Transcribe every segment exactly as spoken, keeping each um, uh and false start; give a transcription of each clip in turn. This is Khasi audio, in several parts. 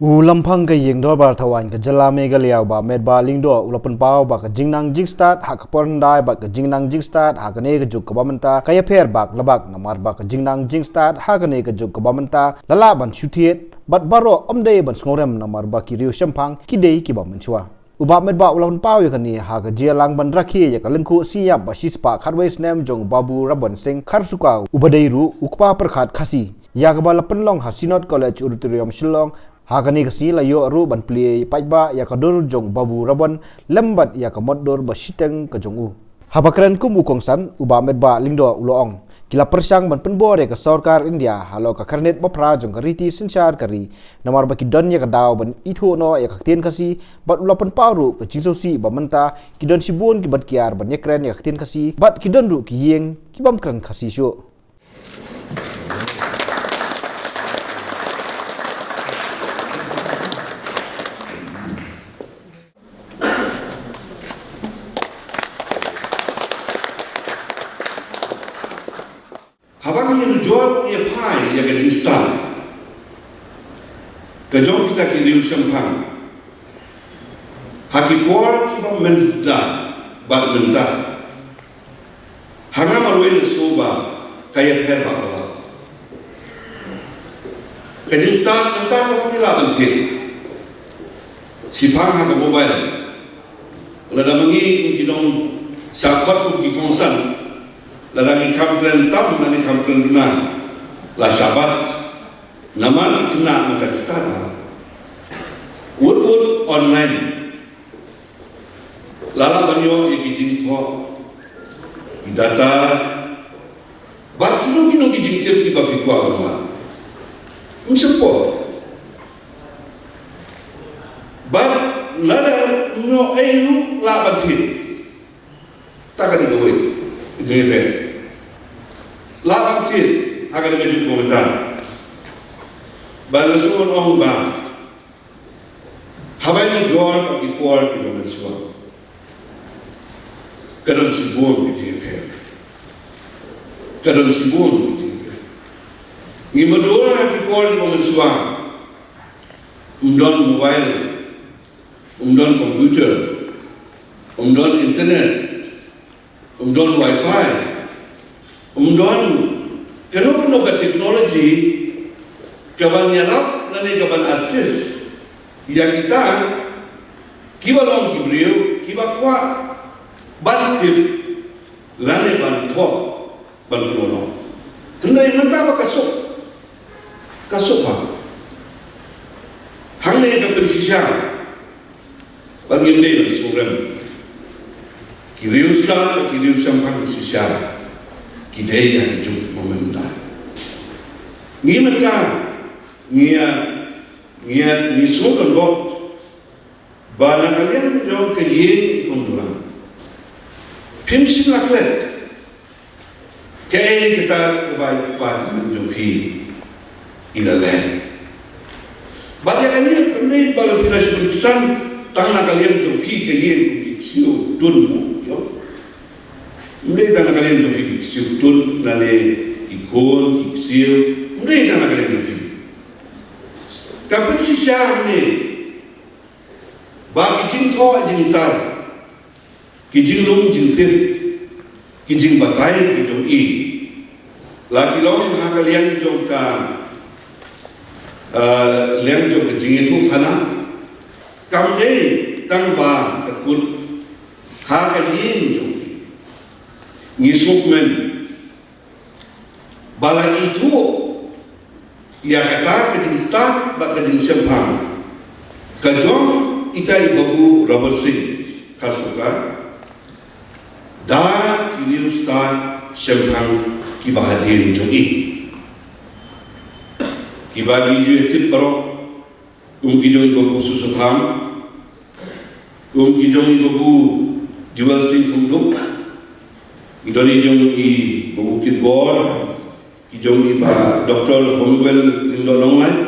U Lamphang ka Ïing Dorbar Thawaiñ ka Jylla Meghalaya, u Bah Metbah Lyngdoh, u la pynpaw ba ka jingnang jingstad ha ka por hyndai bad ka jingnang jingstad ha kane ka juk kaba mynta ka ïapher bak la bak, namar ba ka jingnang jingstad ha kane ka juk kaba mynta la lah ban shu thied bad baroh ym dei ban sngewrem namar ba ki riew shemphang ki dei kiba mynshuwa. U Bah Metbah u la pynpaw ïa kane ha ka jingïalang ban rakhe ïa ka lyngkhuh sien ïap ba shispah khatwei snem jong u Babu Rabon Singh Kharsuka, uba dei ruh u kpa pyrkhat Khasi, ïa kaba la pynlong ha Synod College Auditorium, Shillong. Ha kane ka sngi la ïoh ruh ban plie paidbah ïa ka dur jong u Babu Rabon lem bad ïa ka mot dur ba shiteng ka jong u. Haba kren kum u kongsan, u Bah Metbah Lyngdoh u la ong, ki la pyrshang ban pynbor ïa ka sorkar India halor ka kyrnit ba phra jong ka riti synshar ka ri, namar ba ki don ïa ka daw ban ithuh noh ïa ka ktien Khasi, bad u la pynpaw ruh ka jingsngewsih ba mynta ki don shibun kiban kiar ban ïakren ïa ka ktien Khasi, bad ki don ruh ki ïing ki bym kren Khasi shuh. Haba ngi ïa jor ïa phai ïa ka jingstad ka jong kita ki riew shemphang ha ki por kiba mynta bad mynta, ha nga marwei nga sngew ba ka ïapher bak la bak. Ka jingstad mynta kaba ngi lah ban thied shiphang ha ka mobile. Lada ma ngi kum ki nongshah khot kum ki kongsan, lada ngi kham kren tam lane kham kren duna, la shah bat. Namar ki khynnah mynta ki stad ba wut wut online. La lah ban ïoh ïa ki jingthoh, ki data, bad kino kino ki jingtip kiba phi kwah ban wad. Ym shym poi. Bad lada ym ïoh ei ruh lah ban thied. Ta ka dei kawei ka jingïapher. Lah ban thied ha ka dei ka juk ba mynta. Bad nga sngewbha ban ong ba haba ngi jor bad ki por kiba mynshuwa, ka don shibun ka jingïapher. Ka don shibun ka jingïapher. Ngi mudui ha ki por kiba mynshuwa, ym don mobile, ym don computer, ym don internet, ym don wifi, ym don kano kano ka technology kaban ïarap lane kaban assist ïa kita kiba long ki briew kiba kwah ban tip lane ban thoh ban pynlong. Hynrei mynta ba ka suk, ka suk ba hangne ka pynshisha ba ngim dei ban sngewrem. Ki riewstad, ki riew shemphang shisha ki dei ha ka juk ba mynta. Ngi mynta ngi ïa, ngi ïa, ngi sngewdon bok ba na ka liang jong ka ïing i Kong Durrang phim shym la klet kaei kata kaba i kpa tymmen jong phi i la leh. Bad ïa kane kam dei ba la phi la shu pynsan tang na ka liang jong phi ka ïing ki ksiew ktun mo, ïoh. Ym dei tang na ka liang jong phi ki ksiew ktun lane ki khun ki ksiew, ym dei tang na ka liang jong phi. Ka pynshisha hangne ba ki jingthoh jingtar, ki jinglong jingtip, ki jingbatai ki jong i, la ki long ha ka liang jong ka, eh, liang jong ka jingïathuhkhana. Kam dei tang ba ka kut ha ka ïing jong i. Ngi sngewkmen ba la ithuh ïa kata ka jingstad bad ka jingshemphang ka jong ita i Babu Rabon Singh Kharsuka da ki riewstad shemphang kiba hadien jong i, kiba ngi ju tip baroh, kum ki jong i Babu Soso Tham, kum ki jong i Babu Jewel Singh Khongdup, ki don i jong i Babu Kitbor, ki jong i Bah Doktor Homiwell Lyngdoh Nonglait,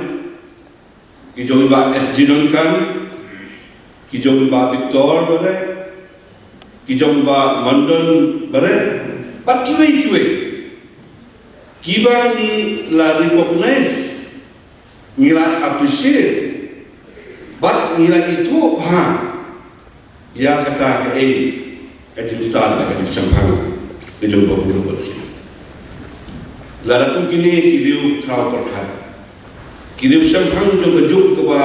ki jong i Bah S J Nongkhan, ki jong i Bah Victor Bareh, ki jong i Bah Mandon Bareh, bad kiwei kiwei kiba ngi la recognize, ngi la appreciate ngi la ithuh bha ïa kata kaei ka jingstad, ka jingshemphang ka jong u Babu Robert Sing. Lada kum kine ki riew khraw pyrkhat, ki riew shemphang jong ka juk kaba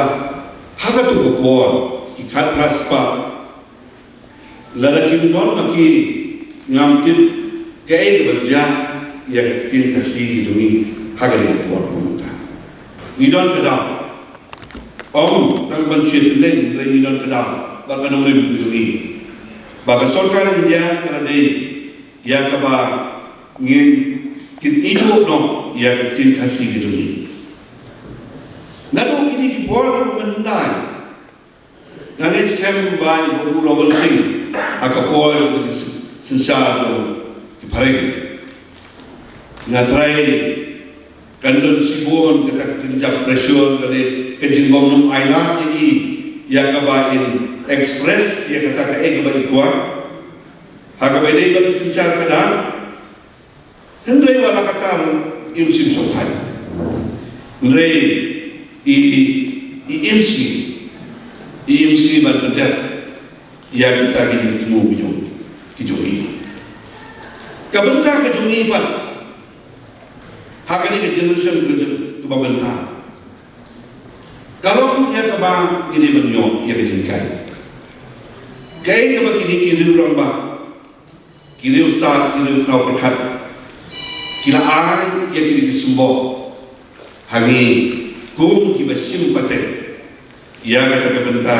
ha kato ka por ki khatphra spah, lada kim don ma ki, ngam tip kaei kaban jia ïa ka ktien Khasi ka jong ngi ha kane ka por ba mynta. Ngi don ka daw, ym tang ban shu ïatylli, hynrei ngi don ka daw bad ka nongrim ka jong ngi ba ka sorkar India ka la dei ïa kaba ngin kin ithuh noh ïa ka ktien Khasi ka jong ngi. Naduh kine ki por ba mynta, nga ngeit skhem ba u Babu Robert Sing ha ka por ka jingsynshar jong ki phareng, nga tharai kan don shibun kata ka kynjah pressure, kane ka jingbym nym ailad ïa i ïa kaba in express ïa kata kaei kaba i kwah ha kaba ïadei bad ka synshar khadar. Hynrei wat la katta ruh im shym shongthait. Hynrei i, i im sngi, i im sngi ban pyndep ïa kita ki jingthmu ki jong, ki jong i. Ka bynta ka jong i pat ha kane ka generation ka jong, kaba mynta, ka long ïa kaba ngi dei ban ïoh ïa ka jinghikai. Kaei kaba kine ki riew rangbah, ki riew stad, ki riew khraw pyrkhat ki la ai ïa kine ki symboh ha ngi kum kiba shim pateng ïa kata ka bynta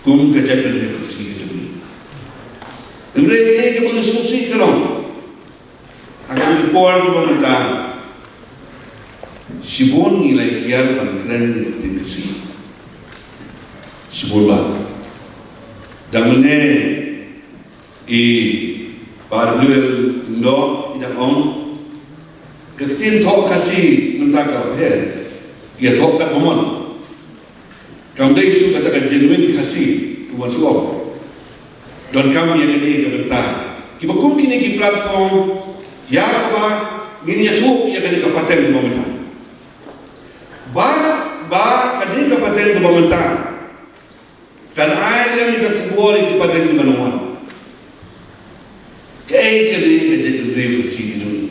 kum ka jaitbynriew Khasi ka jong ngi. Hynrei kaei kaba nga sngewsih ka long, ha kane ka por kaba mynta, shibun ngi la kiar ban kren ïa ka ktien Khasi. Shibun ba dang mynne i Bah W L Lyngdoh i dang ong, ka ktien thoh Khasi mynta ka pher ïa thoh katba mon. Kam dei shuh kata ka genuine Khasi kumba shu ong. Donkam ïa kane ka bynta kiba kum kine ki platform ïa kaba ngin ïathuh ïa kane ka pateng kaba mynta. Ba, ba kane ka pateng kaba mynta kan ai lem ïa ka khubor ïa ki pateng kiba nang wan. Kaei kane ka jaitbynriew Khasi ka jong ngi?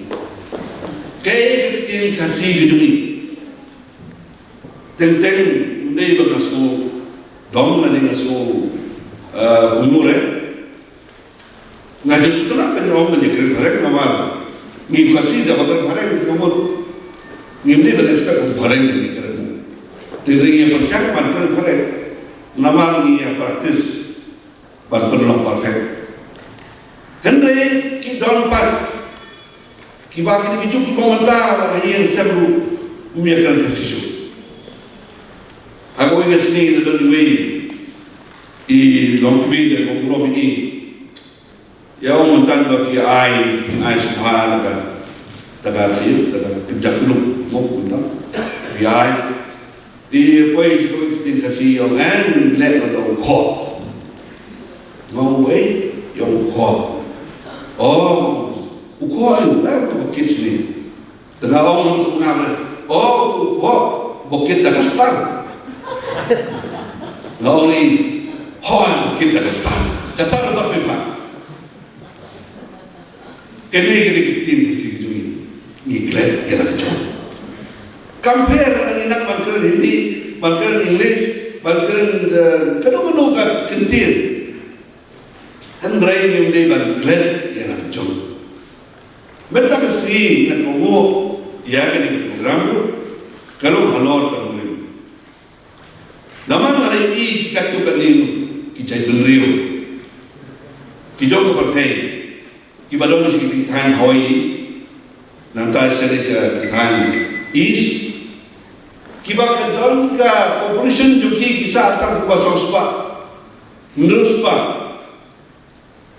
Kaei ka ktien Khasi ka jong ngi? Teng teng ym dei ba nga sngew dom lane nga sngew, eh, kumno re. Nga ju sngewtynnat ban ong ban ïakren phareng namar ngi Khasi da ba kren phareng ka mut. Ngim dei ban expect ba phareng ngi kren. Te ngi ïa pyrshang ban kren phareng namar ngi ïa practice ban pynlong perfect. Hynrei ki don pat kiba kine ki juk kiba mynta ha ïing sem ruh ym ïakren Khasi shuh. Ha kawei ka sngi la don iwei i longkmie da ka burom ïa i. Ïa ong mynta ba phi ai, phi ai sngewbha da ka, da ka, da ka kynja kynduh mo mynta. Phi ai. Te poi sha kawei ka ktien Khasi ong, eh, leh ka dei u khoh. Nga ong, eh, ong u khoh. Oh, u khoh aïu, eh, to ba kit shane. Te nga ong ruh sngewbha, oh, u khoh ba kit da ka stang. Nga ong ïa i, hooid ba kit da ka stang. Kata ruh ba pynban. Kane ka dei ka ktien Khasi ka jong ngi. Ngi klet ïa la ka jong. Kam pher lada ngi nang ban kren Hindi, ban kren English, ban kren, eh, kano kano ka kyntien. Hynrei ngim dei ban klet ïa la ka jong. Mynta ka sngi nga kohnguh ïa kane ka program ruh ka long halor ka nongrim. Namar nga la ïohi katto katne ki jaitbynriew ki jong ka pyrthei kiba don sha ki thaiñ Hawaii, nangta sha ki thaiñ East, kiba ka don ka population jong ki ki sah tang kumba saw spah, hynriew spah,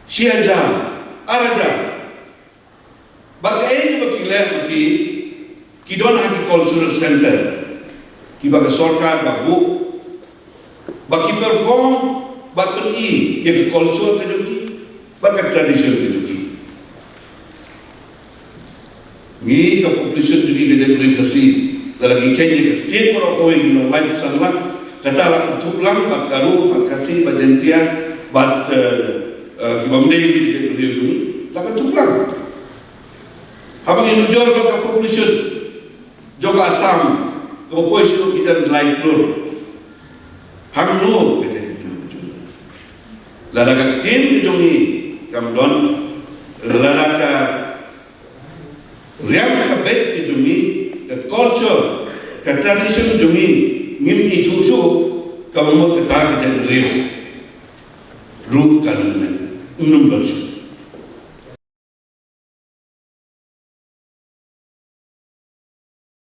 shi hajar, ar hajar. Bad kaei ba ki leh ba ki, ki don ha ki cultural center kiba ka sorkar ka buh ba ki perform bad pyni ïa ka culture ka jong ki bad ka tradition ka jong ki. Ngi ka population jong ngi ka jaitbynriew Khasi, lada ngi kheiñ ïa ka state baroh kawei ngi long laiphew san lak. Kata la kynthup lang bad Garo, bad Khasi, bad Jaintia, bad, eh, eh, ki bym dei ki jaitbynriew jong ngi, la kynthup lang. Haba ngi nujor bad ka population jong ka Assam, kaba poi sha ki hajar lai klur. Hangno ka jaitbynriew jong ngi? Lada ka ktien ka jong ngi kam don, lada ka riam ka beit ka jong ngi, ka culture, ka tradition jong ngi ngim ithuh shuh, kaba mut kata ka jaitbynriew ruh kan ym don shuh.